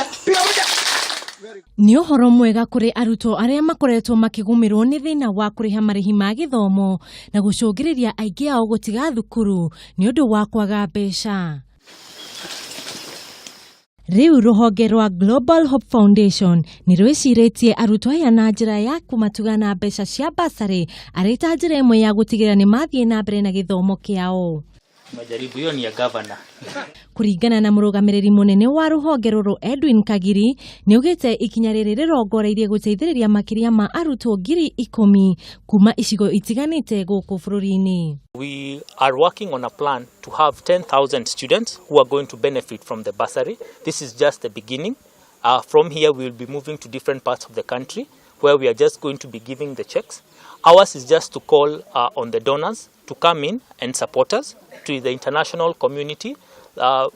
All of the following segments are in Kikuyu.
Moja, piga moja. Nĩ ũhoro mwega kũrĩ arutwo arĩa makoretwo makĩgũmĩrwo nĩ thĩna wa kũrĩha marĩhi ma gĩthomo na gũcũngĩrĩria aingĩ ao gũtiga thukuru nĩ ũndũ wa kwaga mbeca. Rĩu rũhonge rwa Global Hope Foundation nĩ rwĩcirĩtie arutwo aya na njĩra ya kũmatuga na mbeca cia basarĩ arĩ ta njĩra ĩmwe ya gũtigĩrĩra nĩ mathiĩ na mbere na gĩthomo kĩao. Majaribu hiyo ni ya governor. Kũringana na mũrũgamĩrĩri mũnene wa rũhonge rũrũ Edwin Kagiri, nĩ augĩte ikinya rĩrĩ rĩrongoreirie gũteithĩrĩria makĩria ma arutwo 10,000 kuma icigo itiganĩte gũkũ bũrũri-inĩ. We are working on a plan to have 10,000 students who are going to benefit from the bursary. This is just the beginning. From here, we will be moving to different parts of the country where we are just going to be giving the checks. Ours is just to call on the donors to come in and support us, to the international community.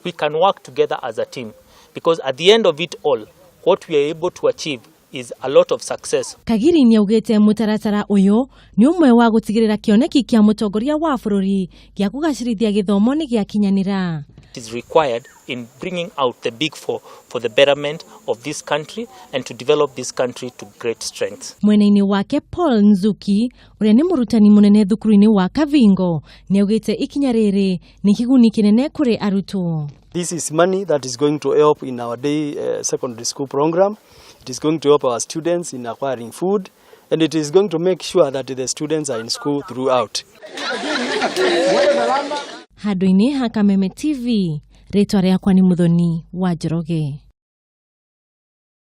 We can work together as a team because at the end of it all, what we are able to achieve is a lot of success. Kagiri nĩ augĩte mũtaratara ũyũ nĩ ũmwe wa gũtigĩrĩra kĩoneki kĩa mũtongoria wa bũrũri gĩa kũgacĩrithia gĩthomo nĩ gĩakinyanĩra. Is required in bringing out the big four for the betterment of this country and to develop this country to great strength. Mwena-inĩ wake Paul Nzuki, ũrĩa nĩ mũrutani mũnene thukuru-inĩ wa Kavingo, nĩ augĩte ikinya rĩrĩ nĩ kĩguni kĩnene kũrĩ arutwo. This is money that is going to help in our day secondary school program. It is going to help our students in acquiring food, and it is going to make sure that the students are in school throughout. Handũ-inĩ ha Kameme TV, rĩtwa rĩakwa nĩ Muthoni wa Njoroge.